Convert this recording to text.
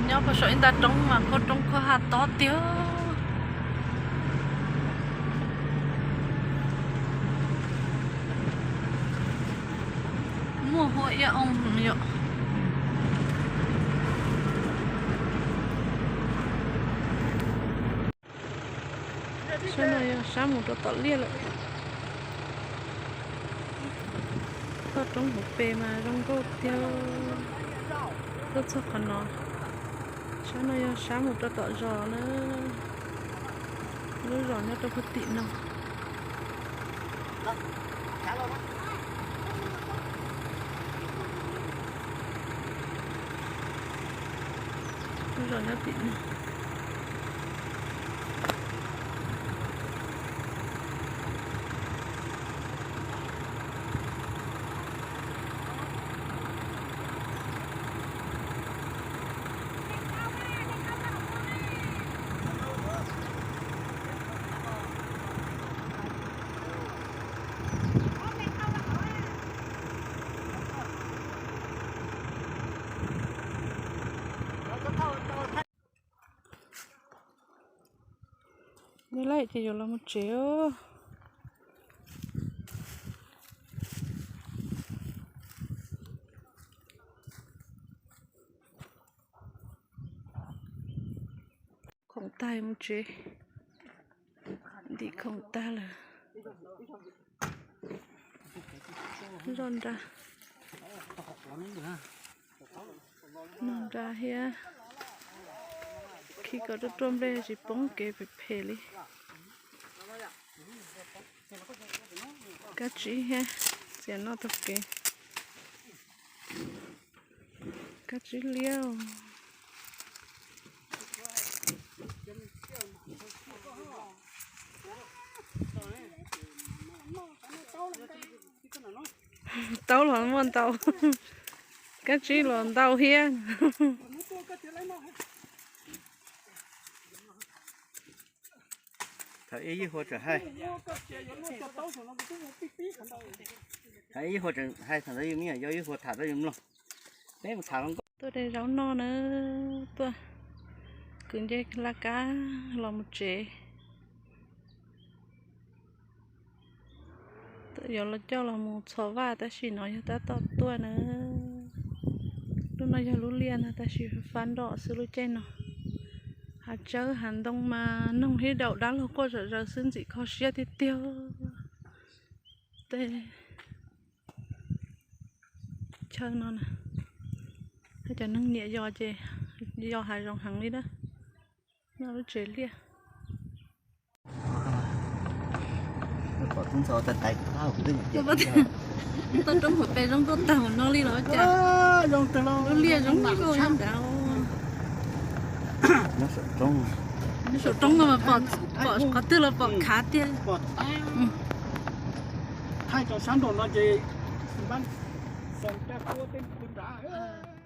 Nyob puag saum ib nta roob mas khuab roob khuab hav tob tiag. Muaj huab iab oo yom. Sab no yog sab mus rau tom liaj lawm. Toj roob hauv pes mas zoo nkauj tiag. Tuaj txog qhov no, sab no yog sab mus rau tom zos na. Lub zos nyob rau puag tim no. Lub zos nyob tim no. Nyob lawm ces yuav los mus tsev. Khoom tag mus tsev, ntim khoom tag lawm. Zoj nra, noj nra thiab. Khi kom ruaj ruaj nplej tsis poob kev phem phem li. Kab tsib thiab, txiav noj taug kev. Kab tsib liab. Taub los muaj ntau, kab tsib los ntau thiab. Thaum ib Yawg Hua tseem hais, thaum ib Yawg Hua tseem hais, thaum ntawd yus me nyuam yau Yawg Hua tham rau yus mloog. Peb mus tham hluas nkauj. Tuaj de zaub noj na, tuaj kwv ncej laj kab los mus tsev. Yuav los coj los mus txhos vaj tab sis no yog tab tom tuaj na. Lub no yog lub liaj ntag tab sis fab nroj xwb lub caij no. Hav tsawb hav ntoo mas noog ib daus dab laug quaj zom zaws xwb ntxim kho siab tiag tiag. Tej chaw no na, cov neeg nyiam yos ces yos hav zoov heev li na. Nyob lub tsev liaj. Toj roob hauv pes zoo nkauj tag no li los cas? Lub liaj zoo nkauj nyob nrad. Nyob saum roob no mas pom qhov twg los pom khav tiag. Thaij rau sab nraum no ces npab xees raj kuab tej nrad.